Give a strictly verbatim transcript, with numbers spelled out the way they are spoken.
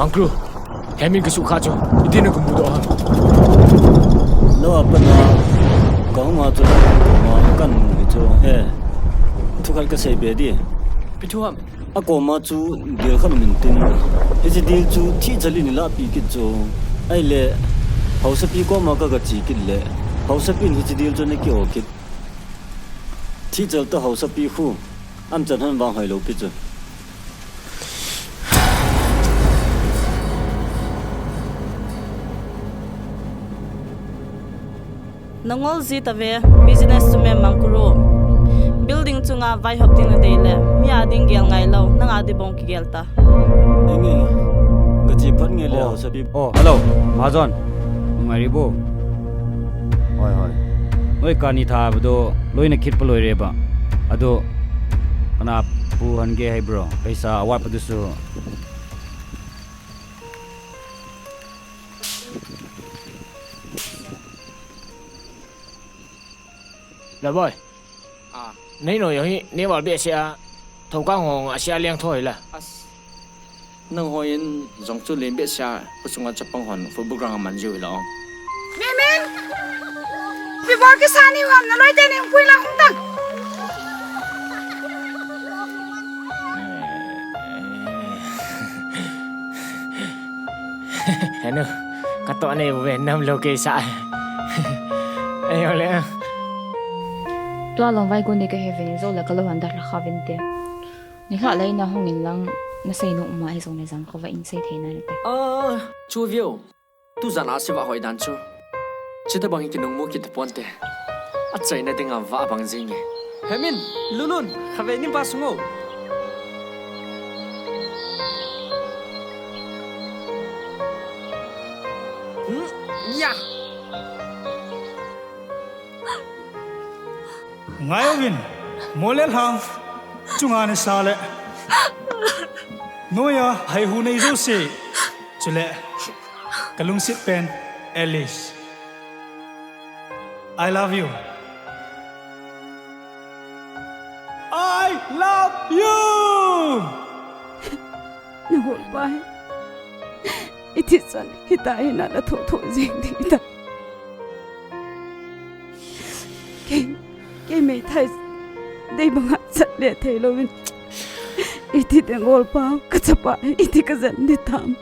Kru, Hemin kasukha chu, iti na kamudoh ham? Lo apa na, kahung a chu, ma kan mu hi chu, he. Thu khat kasei be di. Ipi thu ham? Akoma chu deal khat um intin. Hiche deal chu thih chal in ilahpeh kit chu. Ahile, haosapi koma ka, kache kit le. Haosapi in hiche deal chu ana ki-o kit. Thih chal tah haosapi khu. Amchan han vang hoilou pi chu. Nangol ji tave, business chu memang kuru. Building chunga vaihop ding nadei le, mi a ding gel ngailou, nang a ding bou kigel ta. Enge, kache phat nge le. Oh, haosapi. Oh, hello, Mahajon. Nungai ri bo. Hoi, hoi. Noi kani tha bado, loi na khit pa loi re ba. Ado, kana pu han ge hai bro. Paisa awat pa du su. Lalboi. Ah. Nei noi jong hi, nei val behseh a, thoukang hong a sia leng tho hi la. As. Nang hoi in jong chu len behseh a, pu sunga chapang hon football ground a man jiu hi la ong. Memin! Football kisa ni wan na loi te ni pui la hung tang. Henu, katoh nei uve nam lo kei sa. Ayo le. Tua long vai gun ni ka he ve ni zo le ka lo han da la kha vin te. Ni hla lai na hong in lang na sei nu ma he zong le zang kho va in sei thei na ni te. Ah, chu vio. Tu zan a si va hoi dan chu. Chita bang hi kinung mu kit pon te. A chaina ding a va bang jing e. Hemin, Lulun, kha ve nim ba sungo. Hmm, ya. Ngai uvin, mol le lhang, chunga ni sa le. Noia, hai hu nei zo si. Chule, ka lungset pen, Alice. I love you. I love you! Na hol pai. Iti san, hita hina la tho tho jing di ta. Kei, kei mei thai dei banga chat le thei louvin. Iti teng ol pa, ka chapa, iti ka jan di tam.